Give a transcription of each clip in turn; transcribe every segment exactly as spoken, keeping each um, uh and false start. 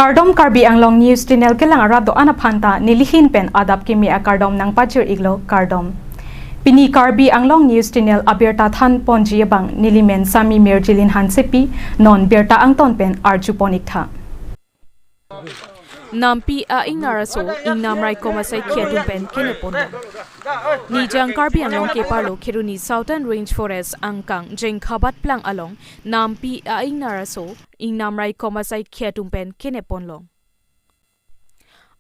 Kardom, Karbi Anglong News Channel kelang arat do-an aphan ta nelihin pen adap kimi akardom nangpajir-iklo, kardom. Pini Karbi Anglong News Channel abirta thanponji abang nelimen Sami Mirjilin Hansepi, non birta angton pen arjupon-iktha. Nampi a-ingnar aso ingnam raikom asaikhi atum pen keneponlo. Nijang Karbi Anglong keparlo Kheroni Southern Range Forest angkang Jengkha Batplang along nampi a-ingnar aso ingnam raikom asaikhi atum pen keneponlo.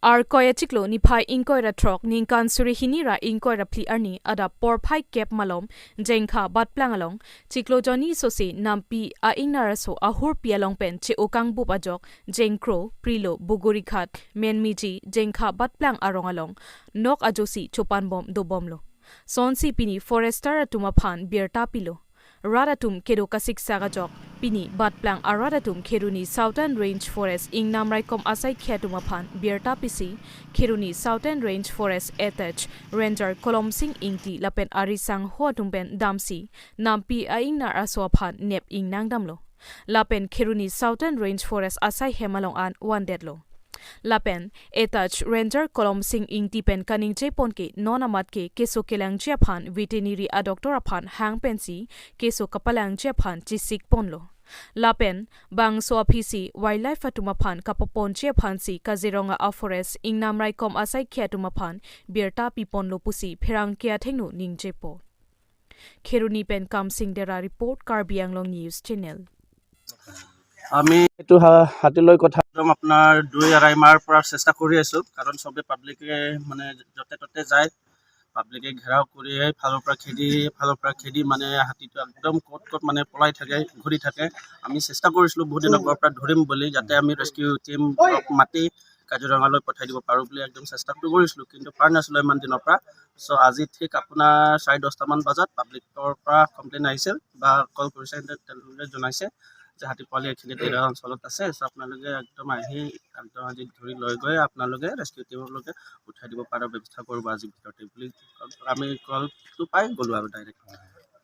Arkoi achiklo niphai ingkoi ra throk ningkan suri hini ra ingkoi ra phli arni adap porphai kep malom Jengkha Batplang along chiklo jonni sose nampi a-ingnar aso ahurpi along pen che-o kangbup ajok Jengkro, Prilo, Bugurighat, Menmiji, Jengkha Batplang arong along nok ajosi chopanbom dobomlo. Sonsi pini forester atum aphan birta pilo. Rat atum kedo kasiksak ajok pini Batplang arat atum Kheroni Southern Range Forest ingnam raikom asaikhi atum aphan birta pisi Kheroni Southern Range Forest attached Ranger Kolomsing Ingti lapen ari sangho atum pen damsi nampi a-ingnar aso aphan nep-ing nangdamlo. Lapen Kheroni Southern Range Forest asai hem along an vandetlo. Lapen attached Ranger Kolomsing Ingti pen kaningjepon ke non amat ke keso kelangji aphan veterinary a-doctor aphan hang pensi keso kapalangji aphan chesikponlo. Lapen bangso aphisi wildlife atum aphan kapaponji aphansi Kaziranga a-forest ingnam raikom asaikhi atum aphan birta piponlo pusi pherangke athengno ningjepo. Kheroni pen Kamsing Dera report, Karbi Anglong News Channel. আমি এইটো হা- হাতী লৈ কথা একদম আপোনাৰ দুই আঢ়ৈ মাহৰ পৰা চেষ্টা কৰি আছোঁ, কাৰণ চবে পাব্লিকে মানে য'তে ত'তে যায়, পাব্লিকে ঘেৰাও কৰি এইফালৰ পৰা খেদি, এইফালৰ পৰা খেদি মানে হাতীটো একদম ক'ত ক'ত মানে পলাই থাকে, ঘূৰি থাকে। আমি চেষ্টা কৰিছিলোঁ বহুত দিনৰ পৰা ধৰিম বুলি, যাতে আমি ৰেস্কিউ টিম মাতি কাজিৰঙালৈ পঠাই দিব পাৰোঁ বুলি একদম চেষ্টাটো কৰিছিলোঁ, কিন্তু পাৰা নাছিলোঁ ইমান দিনৰ পৰা। চ' আজি ঠিক আপোনাৰ চাৰে দহটামান বজাত পাব্লিকৰ পৰা কমপ্লেইন আহিছিল বা কল কৰিছে, তেন্তে তেওঁলোকে জনাইছে যে হাতী পোৱালি এইখিনি ডেৰা অঞ্চলত আছে। চ' আপোনালোকে একদম আহি একদম আজি ধৰি লৈ গৈ আপোনালোকে ৰেস্কিউ টিমলৈকে পঠাই দিব পৰাৰ ব্যৱস্থা কৰিব আজিৰ ভিতৰতে বুলি আমি কলটো পাই গ'লোঁ আৰু ডাইৰেক্ট।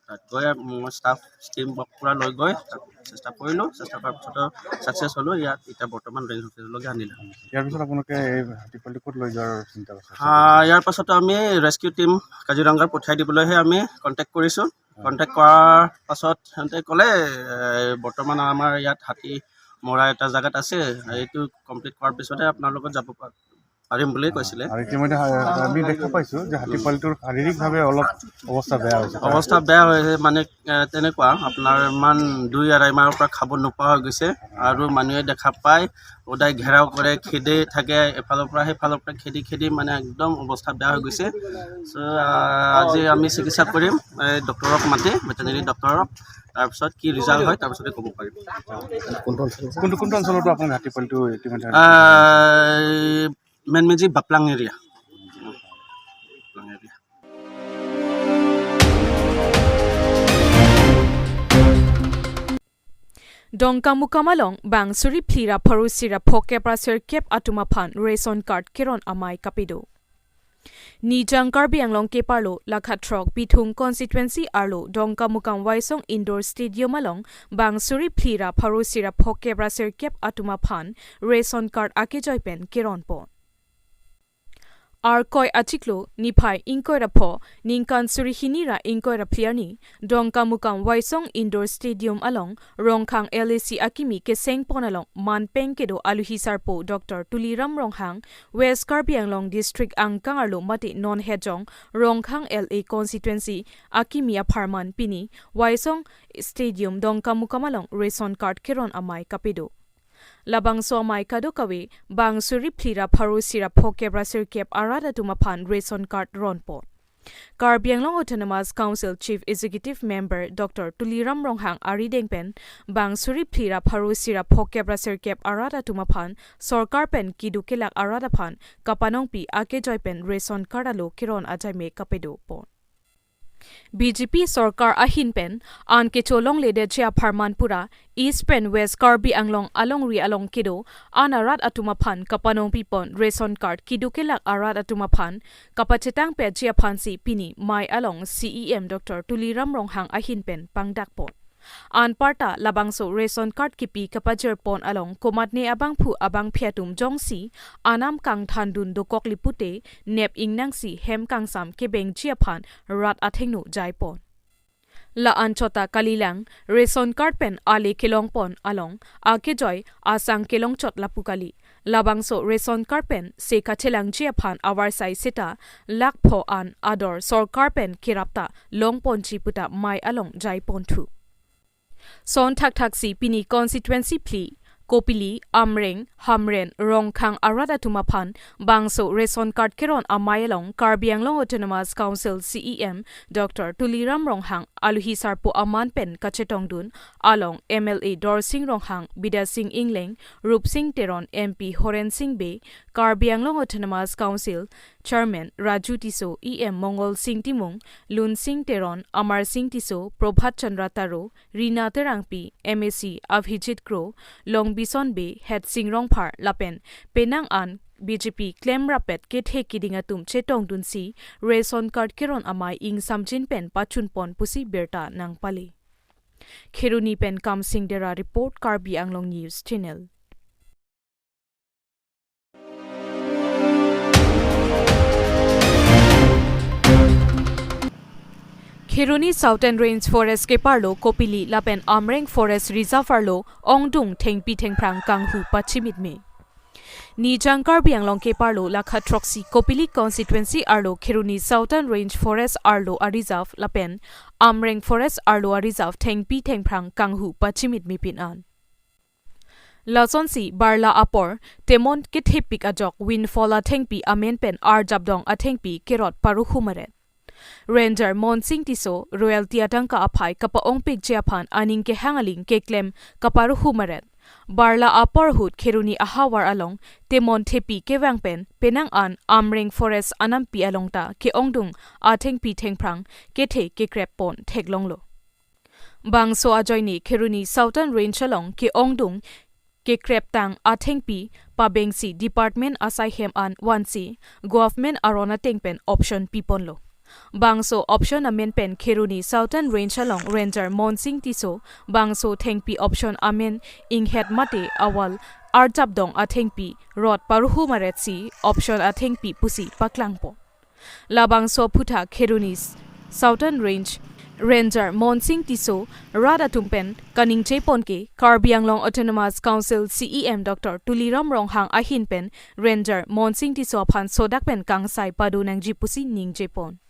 তাত গৈ মই ষ্টাফ টিম পূৰা লৈ গৈ তাত চেষ্টা কৰিলোঁ। চেষ্টা কৰাৰ পিছতো ছাকচেছ হ'লোঁ। ইয়াত এতিয়া বৰ্তমান ৰেঞ্জ অফিচলৈকে আনিলোঁ। ইয়াৰ পিছত আপোনালোকে এই হাতী পোৱালি ক'ত লৈ যোৱাৰ চিন্তা কৰিছে? আহ, ইয়াৰ পাছতো আমি ৰেস্কিউ টিম কাজিৰঙাৰ পঠিয়াই দিবলৈহে আমি কণ্টেক্ট কৰিছোঁ। কণ্টেক্ট কৰাৰ পাছত সিহঁতে ক'লে, এ, বৰ্তমান আমাৰ ইয়াত হাতী মৰা এটা জেগাত আছে, এইটো কমপ্লিট কৰাৰ পিছতহে আপোনাৰ লগত যাব পাৰ- পাৰিম বুলি কৈছিলে। আৰু ইতিমধ্যে হা- আমি দেখা পাইছোঁ যে হাতী পোৱালিটোৰ শাৰীৰিকভাৱে অলপ অৱস্থা বেয়া হৈছে। অৱস্থা বেয়া হৈছে মানে, এ, তেনেকুৱা আপোনাৰ ইমান দুই আঢ়ৈ মাহৰ পৰা খাব নোপোৱা হৈ গৈছে আৰু মানুহে দেখা পায় সদায় ঘেৰাও কৰে, খেদে থাকে, এফালৰ পৰা সেইফালৰ পৰা খেদি খেদি মানে একদম অৱস্থা বেয়া হৈ গৈছে। চ', আ, আজি আমি চিকিৎসা কৰিম এই ডক্টৰক মাতি, ভেটেৰিনেৰী ডক্টৰক, তাৰপিছত কি ৰিজাল্ট হয় তাৰপিছতে ক'ব পাৰিম। কোনটো অঞ্চলত? কোনটো কোনটো অঞ্চলতো আপোনাৰ হাতী পোৱালিটো ইতিমধ্যে? আ, মেনমেজি বাপলাং এৰিয়া। বাপলাং area. Dongkamukam along bang suri phli ra pharo isi ra phokep ra sirkep atum aphan ration card keron amei kapedo. Nijang Karbi Anglong keparlo lakha throk Bithung constituency arlo Dongkamukam Waisong Indoor Stadium along bang suri phli ra pharo isi ra phokep ra sirkep atum aphan ration card akejoi pen keronpon. Arkoi achiklo niphai ingkoi ra pho ningkan suri hini ra ingkoi ra phli arni Dongkamukam Waisong Indoor Stadium along Rongkhang L A C akimi kesengpon along manpeng kedo aluhi sarpo Doctor Tuliram Ronghang, West Karbi Anglong District angkang arlo mate non hejong Rongkhang L A constituency akimi apharman pini Waisong Stadium Dongkamukam along ration card keron amei kapedo. Labangso amei kadokave bang suri phli ra pharo isi ra phokep ra sirkep arat atum aphan ration card ronpon. Karbi Anglong Autonomous Council Chief Executive Member Doctor Tuliram Ronghang arideng pen bang suri phli ra pharo isi ra phokep ra sirkep arat atum aphan sorkar pen keduk kelak arat aphan kapanongpi akejoi pen ration card alo keron ajai me kapedopon. B J P sorkar ahin pen an kecho longledetji apharman pura East pen West Karbi Anglong alongri along kedo an arat atum aphan kapanongpipon ration card keduk kelak arat atum aphan kapachetang petji aphansi pini mei along C E M Doctor Tuliram Ronghang ahin pen pangdakpon. Anparta labangso ration card kipi kapajirpon along komatne abangphu abangphi atum jongsi anam kangthandun dokok lipute nep ingnangsi hem kangsam kebengji aphan rat athengno jaipon. La anchot ta kalilang, ration card pen ale kelongpon along akejoi asang kelongchot lapu kali. Labangso ration card pen se kachelangji aphan avarsai seta lakh pho an ador sorkar pen kerap ta longponji puta mei along jaiponthu. Son thakthaksi pini constituency phli, Kopili, Amreng, Hamren, Rongkhang arat atum aphan bangso ration card keron amei along Karbi Anglong Autonomous Council C E M Doctor Tuliram Ronghang aluhi sarpo aman pen kachetongdun along M L A Dorsing Ronghang, Bidya Sing Engleng, Rupsing Teron, M P Horen Sing Bey, Karbi Anglong Autonomous Council Chairman Raju Tisso, E M Mongol Sing Timung, Lunsing Teron, Amar Sing Tisso, Prabhat Chandra Taro, Rina Terangpi, M A C Abhijit Kro, Longbison Bey, Hetsing Rongphar lapen penang an B J P klemrappet kethe kiding atum chetongdunsi ration card keron amei ingsamjin pen pachunpon pusi birta nangpale. Kheroni pen Kamsing Dera report, Karbi Anglong News Channel. Kheroni Southern Range Forest keparlo Kopili lapen Amreng Forest Reserve arlo ongdung thengpi thengphrang kanghu pachimitme. Nijang Karbi Anglong keparlo lakha throksi Kopili constituency arlo Kheroni Southern Range Forest arlo a-reserve lapen Amreng Forest arlo a-reserve thengpi thengphrang kanghu pachimitme pin an. Lasonsi barla apor temon kethepik ajok windfall athengpi amen pen arjapdong athengpi kerot paruhu maret. Ranger Monsing Tisso royalty atangka aphai kapa-ongpikji aphan aning kehang aling keklem kaparuhu maret. Barla apor ahut Kheroni ahavar along temon thepi kevang pen penang an Amreng Forest anampi along ta ke-ongdung athengpi thengphrang kethe kekreppon theklonglo. Bangso ajoine Kheroni Southern Range along ke-ongdung kekreptang athengpi pabengsi department asai hem an vansi government aron ateng pen option piponlo. Bangso option amen pen Kheroni Southern Range along Ranger Monsing Tisso bangso thengpi option amen inghet mate awal arjapdong athengpi rot paruhu maretsi option athengpi pusi paklangpo. Labangso aphutha Kheroni Southern Range Ranger Monsing Tisso rat atum pen kaningjepon ke Karbi Anglong Autonomous Council C E M Doctor Tuliram Ronghang ahin pen Ranger Monsing Tisso aphan sodak pen kangsai pado nangji pusi ningjepon.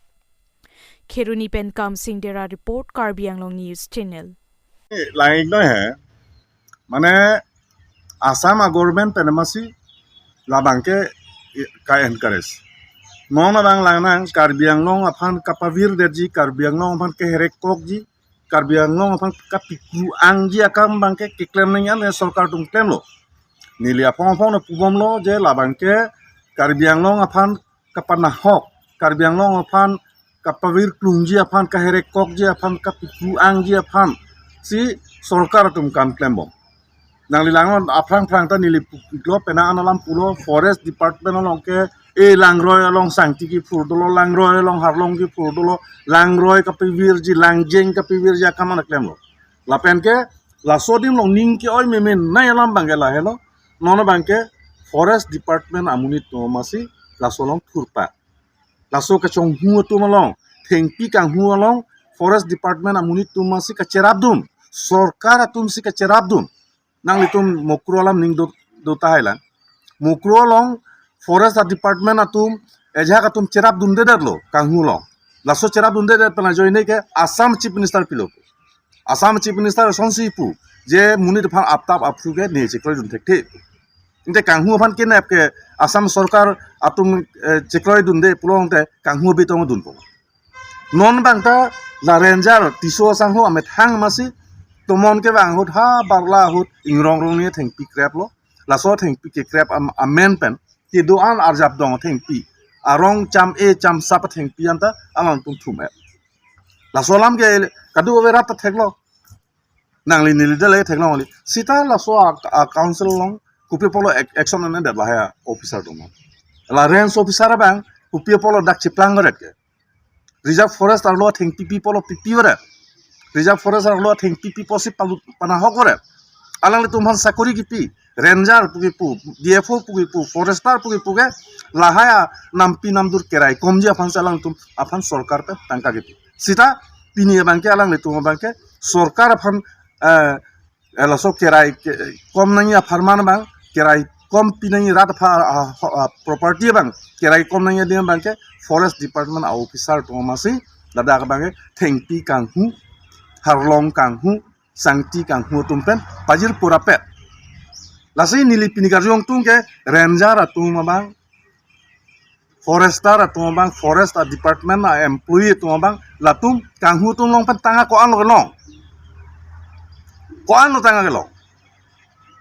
Kheroni pen Kamsing Dera report, Karbi Anglong News Channel. Langik noi he, mane Assam a-government pen masi labang ke ka-encourage. Non abang langnang Karbi Anglong aphan kapavirdetji, Karbi Anglong aphan keherekkokji, Karbi Anglong aphan kapikru-angji akam abang ke keklem nangji an sorkar atum klemlo. Neli aphong aphong na pubomlo je labang ke Karbi Anglong aphan kapanahok, Karbi Anglong aphan kapavirklungji aphan, kaherekkokji aphan, kapikru-angji aphan si sorkar atum kam klembom. Nangli langnon aphrang phrang ta neli pu-, iklo penang an alam pulo, Forest Department along ke e langroi along sangti kiphur dolo, langroi along harlong kiphur dolo, langroi kapivirji, langjeng kapivirji akam an klemlo. Lapen ke laso adim along ning ke-oi memenei alam abang ke lahelo. Non abang ke Forest Department amonit atum masi laso along thurpa. Laso kachonghu atum along, thengpi kanghu along Forest Department amonit atum masi kacherapdun, sorkar atum si kacherapdun. Nanglitum Mukroh alam ning do, do tahai lang. Mukroh along Forest Department atum, ejak atum cherapdundedetlo kanghu along. Laso cherapdundedet pen ajoine ke Assam Chief Minister pilo. Assam Chief Minister asonsi pu je monit aphan aptap aphu ke ne chekroidun thekthe. Ante kanghu aphan kenep ke Assam sorkar atum, eh, chekroidunde pulote kanghu abitong dunpo. Non abang ta la Ranger Tisso asangho amethang masi tomon kevang ahut ha barla ahut ingrong rong ne thengpi kreplo. Laso thengpi kekrep am-, amen pen kedo-an arjapdong thengpi, arong cham-e chamsap thengpi anta alam atum thum-e. Laso alam ke kado-ave rat ta theklo. Nangli neli dele theklong li. Sita laso a, a council along kopi apotlo ac-, action ene det lahai officer atum. La range officer abang kopi apotlo dak chiplang ret ke. Reserve forest arlo thengpi pi apotlo pipi ret. Reserve forest arlo thengpi pipo si palut panahok ore. Alanglitum aphan sakori kipi, ranger pu kipu, D F O pu kipu, forester pu kipu ke lahai anampi namdur kerai komji aphan si alangtum aphan sorkar pen tangka kipi. Sita pini abangke alanglitum abangke sorkar aphan, eh, eh, laso kerai ke, kom nangji apharman abang, kerai kom pi nangji rat apha, ah, ho-, ah, property abang, kerai kom nangji adim abangke forest department a-officer atum amatsi ladak abangke thengpi kanghu, harlong kanghu, sangti kanghu atum pen pajir pura pet. Lasi neli pini karjong tung ke ranger atum abang, forester atum abang, forest a-department a-employee atum abang, latum kanghu atum along pen tangka ko-an lo kelong. Ko-an lo tangka kelong.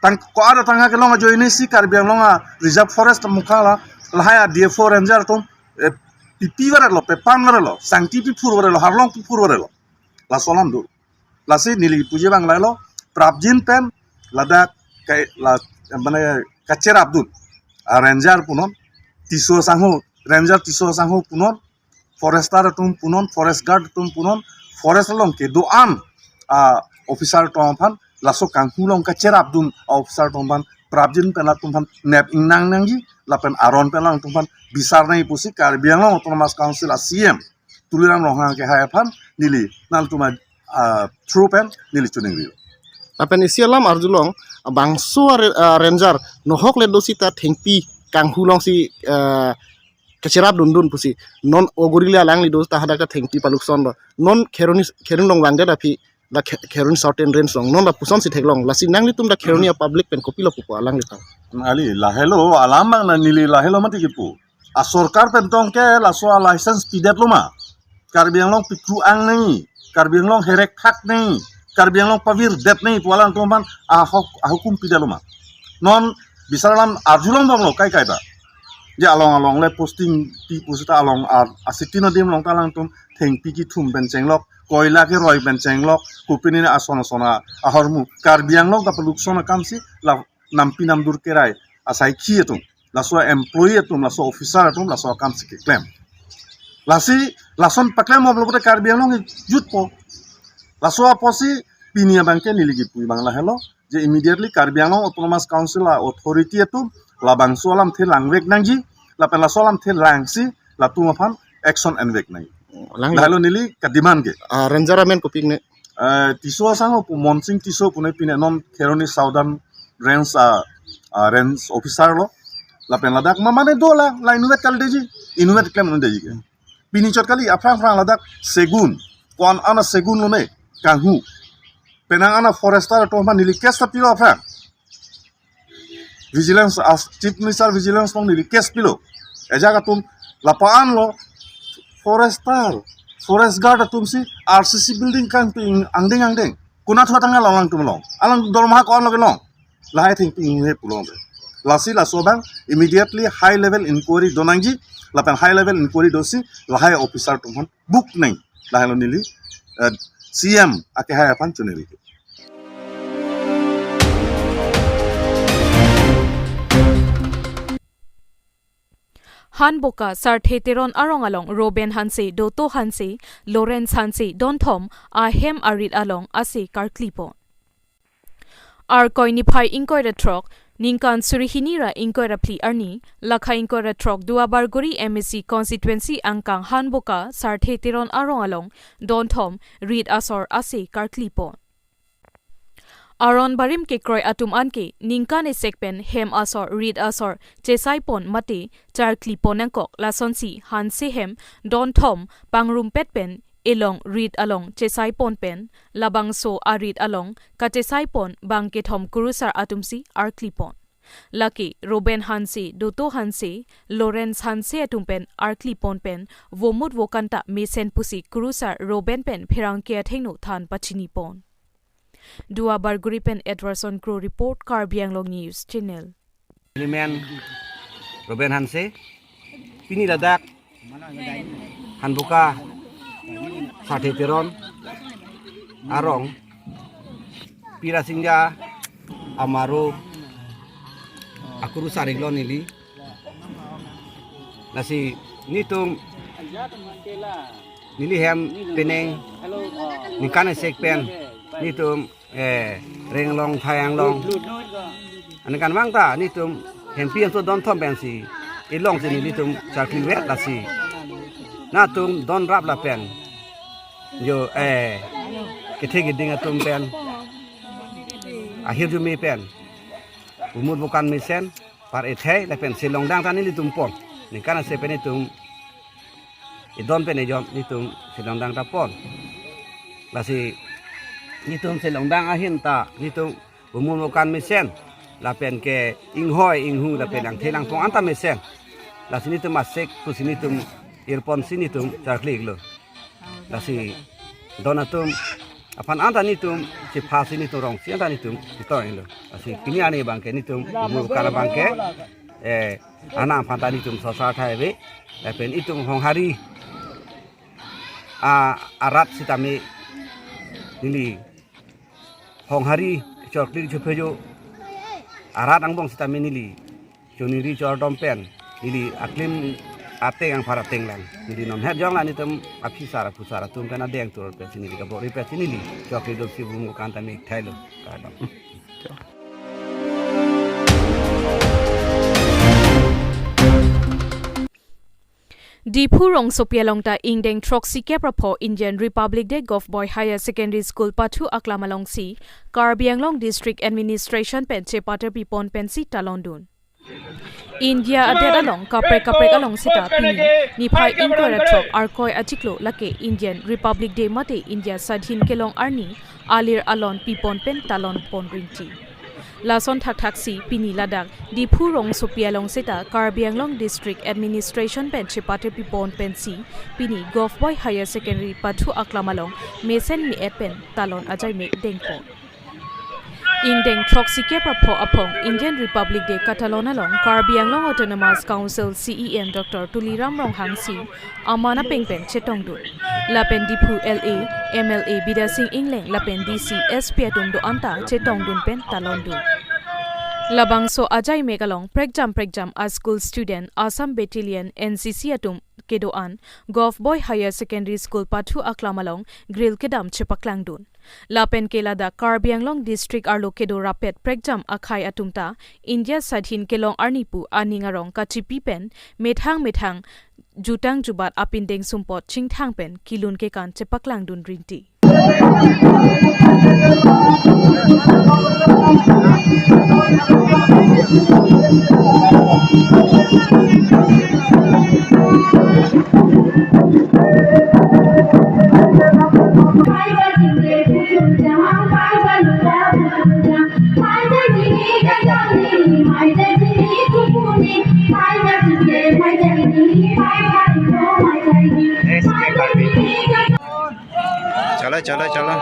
Tang, ko-an lo tangka kelong ajoine si Karbi Anglong a-reserve forest mukha la, lahai a-D F O ranger atum, eh, pipi varelo, pepan varelo, sangti piphur varelo, harlong piphur varelo. Laso alam do. Lasi neli puji abang lahelo, prapjin pen ladak kai la, mane kacherapdun a-ranger punon, Tisso asangho, ranger Tisso asangho punon, forester atum punon, forest guard atum punon, forest along kedo-an a-officer atum aphan laso kanghu along kacherapdun a-officer atum aphan prapjin pen latum aphan nep ingnang nangji lapen aron pen latum aphan bisar nangji pusi Karbi Anglong Autonomous Council a-C E M Tuliram Ronghang kehai aphan neli nangtum a, ah, through pen neli choningri. Lapen isi alam arjulong, bangso a re-, ah, ranger nohok le do sita thengpi kanghu alongsi, ah, kacherapdundun pusi. Non ogori le alangli do ta hadak ta thengpi palukson lo. Non Kheroni, Kheroni along vangdet aphi la Khe-, Kheroni Southern Range along. Non la pusonsi theklong. Lasi nanglitum la Kheroni a-public pen kopilo pupo alanglitum? Ali, lahelo, alam abang na neli lahelo mati kipu. A-sorkar pen tong ke laso a-license pidet lo ma. Karbi Anglong pikru ang nangji, Karbi Anglong herek thak nangji, Karbi Anglong pavirdet nangji pu alangtum aphan ahok, ahukum pidet lo ma. Non bisar alam arjulong bomlo kai kai ba. Je along along le posting pi pusita along ar, a-city adim along ta alangtum thengpi kethum pen chenglok, koila keroi pen chenglok, kopine ason ason ahormu. Karbi Anglong kapalukson akam si la nampi namdur kerai asaikhi atum, laso employee atum, laso officer atum, laso akam si keklem. Lasi lason paklem bomlo pute Karbi Anglong jutpo. Laso apotsi pini abangke neli kipu abang lahelo, je immediately Karbi Anglong Autonomous Council a-authority atum labangso alamthe langvek nangji, lapen laso alamthe langsi latum aphan action envek nangji. Lang Lahelo neli ka-demand ke. Ah, ranger amen kopi ne? Eh, Tisso asangho pu, Monsing Tisso pu ne, pine non Kheroni Southern Range a, a-range officer lo. Lapen ladak ma mane do la, la inutvet kalideji, inutvet klem undeji ke. Pini chot kali, aphrang aphrang ladak segun, ko-an an a-segun lo ne, kanghu. Penang an a-forester atum aphan neli case ta pilo aphrang. Vigilance, as Chief Minister Vigilance along neli case pilo. Ajak atum lapu-an lo forester, forest guard atum si R C C building kangpi angdeng angdeng. Konat thua tangka long alangtum along? Alang dormaha ko-an lo kelong? Lahai thengpi inghe pulo. Lasi laso abang immediately high level inquiry do nangji, lapen high level inquiry dosi lahai officer atum aphan buk nang. Lahelo neli, eh, C M akehai aphan choningri. Hanboka Sarthe Teron arong along Roben Hanse, Doto Hanse, Lawrence Hanse, donthom ahem arit along ase karklipo. Arkoi niphai ingkoi ra throk, ningkan suri hini ra ingkoi ra phli arni, lakha ingkoi ra throk Duarbagori M A C constituency angkang Hanboka Sarthe Teron arong along donthom rit asor ase karklipo. Aron barim kekroi atum anke ningkan esek pen hem asor rit asor chesaipon mate charklipon nangkok, lasonsi Hanse hem donthom pangrumpet pen elong rit along chesaipon pen labangso arit along kachesaipon bang kethom kurusar atumsi arklipon. Lake Roben Hanse, Doto Hanse, Lawrence Hanse atum pen arklipon pen vomut vokan ta mesen pusi kurusar Roben pen pherangke athengno than pachinipon. Duarbagori pen Edwardson Kro report, Karbi Anglong News Channel. Limen Roben Hanse, pini ladak Hanboka Sarthe Teron arong Pirasingja Amaro akurusar iklo neli. Lasi nelitum Neli hem penang ningkan isi pen netum, eh, Renglong Thayang along. Aningkanvang ta netum hempi hemso don thom pensi ilongsi nelitum charkli vet lasi. Netum don rap lapen jo, eh, kethe keding atum pen, ahirjume pen, umut bukan mesen, par ethai lapen selongdang ta nelitum pon. Ningkan isi pen netum idon pen ejom netum selongdang ta pon. Lasi netum selongdang ahin ta netum umut bukan mesen lapen ke inghoi inghu lapen angthe langpong anta mesen. Lasi netum asek pusi netum irponsi netum charkli-iklo. Lasi don atum aphan anta netum chephasi netum rongsi anta netum chetong-iklo. Lasi pini arni abangke netum umut bukan abangke, eh, anam aphan ta netum sosar thai ave. Lapen itum Honghari a arat sitame neli Honghari chorkli chophejo arat angbong sitame neli choningri chordom pen neli aklim ateng angphar ateng lang. Neli non het jong la netum aphisar aphusar atum pen adeng tur pensi neli kabor-i pensi neli chorkli dopsi umut bukan ta me thailo. Kardom. Diphu rongsopi along ta ingdeng throksi kep ra pho Indian Republic Day Govt Boys Higher Secondary School pathu aklam alongsi Karbi Anglong District Administration pen chepaterpi pon pensi talondun. India adet along kaprek kaprek along seta pini niphai ingkoi ra throk Arkoi achiklo lake Indian Republic Day mate India Sadhin kelong arni alir alon pipon pen talon pon rinti. Lason thakthaksi pini ladak Diphu rongsopi along seta Karbi Anglong District Administration pen chepaterpi pon pensi pini Govt Boys Higher Secondary pathu aklam along mesen me-et pen talon ajaimek dengpon. Ingdeng throksi kep ra pho aphong Indian Republic Day katalon along Karbi Anglong Autonomous Council C E M Doctor Tuliram Ronghang si aman apeng pen chetongdun. Lapen Diphu L A, M L A Bidya Sing Engleng lapen D C, S P atum do-an ta chetongdun pen talondun. Labangso ajaimek along prekjam prekjam a school student, Assam Battalion, N C C atum kedo-an Govt Boys Higher Secondary School pathu aklam along grill kedam chepaklangdun. Lapen ke ladak Karbi Anglong District arlo kedo rapet prekjam akhei atum ta India Sadhin kelong arni pu aning arong kachipi pen methang methang jutang jubat apindeng sumpot chingthang pen kelun kekan chepaklangdun rinti. Chalo, chalo, chalo.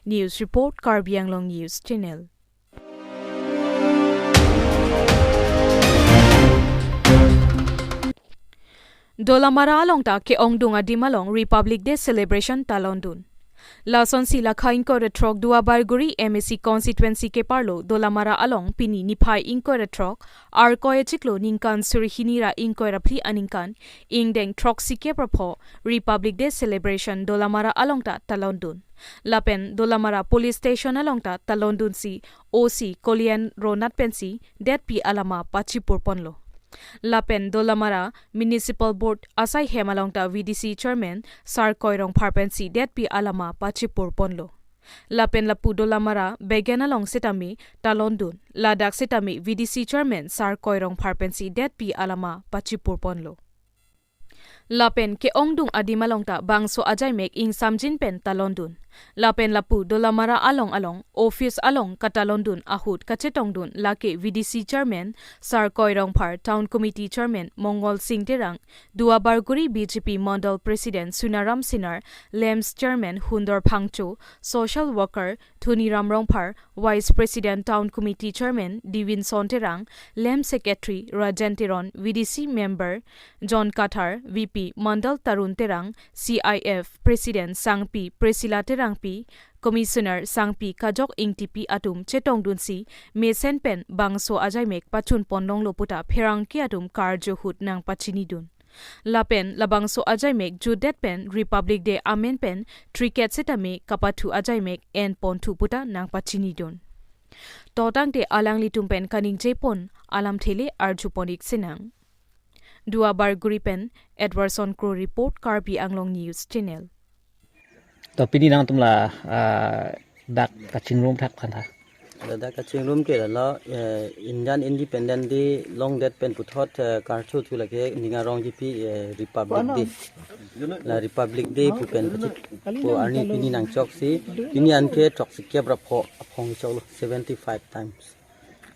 News report, Karbi Anglong News Channel. Dolamara along ta ke-ongdung adim along Republic Day celebration talondun. Lasonsi lakha ingkoi ra throk Duarbagori M A C constituency keparlo Dolamara along pini niphai ingkoi ra throk Arkoi achiklo ningkan suri hini ra ingkoi ra phli aningkan ingdeng throksi kep ra pho Republic Day celebration Dolamara along ta talondun. Lapen Dolamara Police Station along ta talondunsi O C Kolian Ronat pensi detpi alama pachipur ponlo. Lapen Dolamara Municipal Board asai hem along ta V D C Chairman Sarkoi Rongphar pensi detpi alama pachipur ponlo. Lapen lapu Dolamara Begen along sitame talondun. Ladak sitame V D C Chairman Sarkoi Rongphar pensi detpi alama pachipur ponlo. Lapen ke-ongdung adim along ta bangso ajaimek ingsamjin pen talondun. Lapen lapu Dolamara along along, office along katalondun ahut kachetongdun lake V D C Chairman Sarkoi Rongphar, Town Committee Chairman Mongol Sing Terang, Duarbagori B J P Mandal President Sunaram Sinar, LAMPS Chairman Hundor Phangcho, Social Worker Thuniram Rongphar, Vice President Town Committee Chairman Divinson Terang, LAMPS Secretary Rajen Teron, V D C Member John Kathar, V P Mandal Tarun Terang, C I F President Sangpi Priscilla Terang, Terangpi, Commissioner Sangpi Kajok Ingtipi atum chetongdunsi mesen pen bangso ajaimek pachunponlonglo puta pherangke atum karju ahut nangpachinidun. Lapen labangso ajaimek jutdet pen Republic Day amen pen three ket setame kapathu ajaimek enponthu puta nangpachinidun. To tangte alanglitum pen kaningjepon alamthe le arjupon-ik sinang. Duar Bagori pen Edwardson Kro report, Karbi Anglong News Channel. To pini nangtum la, ah, dak kachingrum thak aphan tha. Ladak kachingrum ke lalo, eh, Indian Independent Day longdet pen puthot, eh, karthu thu lake ning arongji pi, eh, Republic Day. La Republic Day pu pen kachik pu arni pini nangchoksi, pini anke throksi kep ra pho aphong choklo, seventy five times,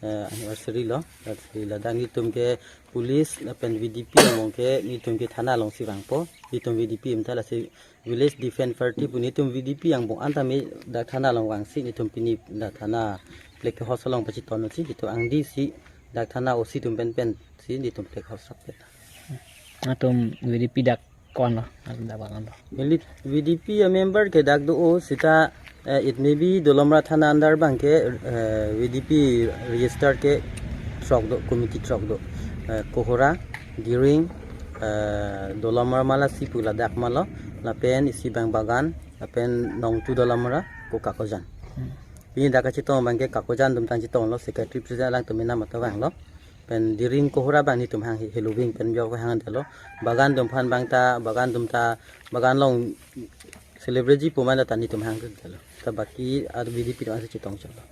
eh, anniversary lo. Lasi ladak nelitum ke police lapen V D P angbong ke nelitum ke thana alongsi vangpo. Nelitum V D P imtha, lasi Village Defence Party pu nelitum V D P angbong anta me dak thana along vangsi nelitum pini dak thana flag hoist along pachitonsi nelitum angdisi dak thana O C atum pen pensi nelitum flag hoist rap pen. Nangtum V D P dak ko-an lo, nangtum dak ko-an lo? Milit V D P a member ke dak do-o seta, eh, it may be Dolamara thana under abang ke, eh, V D P register ke throk do, committee throk do. Eh, Kohora, Diring, eh, Dolamara Malasi pu ladak ma lo, lapen isi abang Bagan, lapen Nongtu Dolamara, ko Kakojan. Hmm. Pini dak kachetong abang ke Kakojan atum tang chetonglo, secretary president alangtum mena mata vanglo. Pen Diring Kohora abang nelitum hang hi-, heloving pen jok hang delo. Bagan atum aphan abang ta, Bagan atum ta, Bagan along celebrate ji pu mane ta nelitum hang delo. Ta baki ar V D P atum si chetong choklo.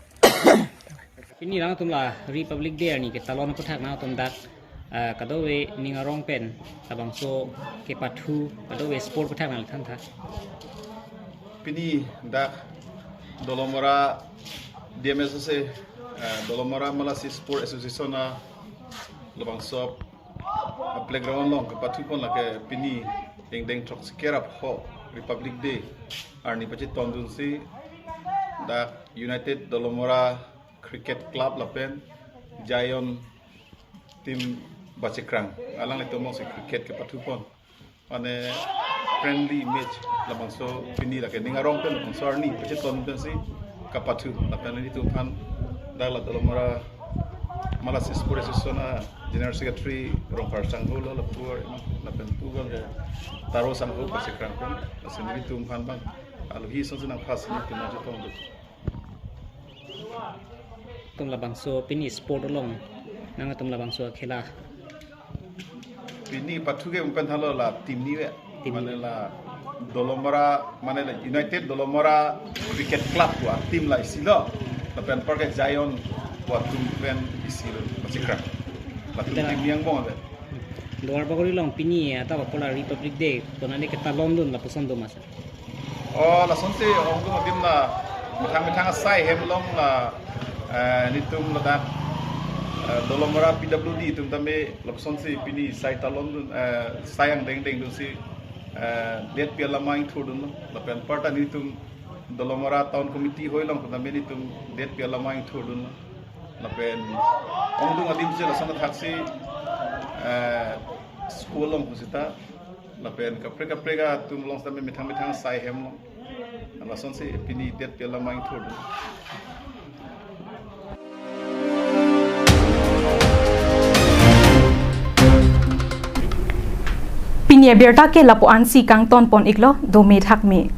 Pini nangtum la Republic Day arni ketalon aphuthak nangtum dak, ah, kadokave ning arong pen labangso kepathu, kadokave sport aphuthak nangthan tha. Pini dak Dolamara D M S S A, eh, Dolamara Malasi Sport Association a labangso a playground along kepathupon lake pini ingdeng throksi kep ra pho Republic Day arni pachetongdunsi dak United Dolamara Cricket Club lapen Zion Team Bachikrang alanglitum alongsi cricket kepathupon. Mane friendly match labangso pini lake ning arong pen labangso arni pachetong pensi kapathu. Lapen nelitum aphan dak la Dolamara Malasi Sport Association a General Secretary Rongphar Sangho lo, lapu lapen pu abang ke Taro Sangho Bachikrang pen. Lasi nelitum aphan abang alohi asonsi nangphan si nelitum nangchetong do. Nangtum labangso pini sport along nangtum labangso khela. Pini pathu ke umpen thalo la team ni ve. Team ni. Mane la Dolamara, mane la United Dolamara Cricket Club pu a team la isi lo. Lapen anparke Zion pu a team pen isi lo, Bachikrang. La team, team ni angbong ave. Duar Bagori along pini atau apola Republic Day, konane ketalondun lapuson do ma sir? Oh, lasonsi ongdung adim la methang methang asai hem along la, eh, nelitum ladak, eh, Dolamara P W D atum tame lasonsi pini sai talondun, eh, sai angdeng dengdunsi, eh, detpi alama ingthurdunlo. Lapen anparta nelitum Dolamara Town Committee hoi along tame nelitum detpi alama ingthurdunlo. Lapen ongdung adim si lason athaksi, eh, school along pusita. Lapen kaprek kaprek atum along tame methang methang asai hem along. Lasonsi pini detpi alama ingthurdun. Pini abirta ke lapu-ansi kangtonpon-iklo, dome thakme.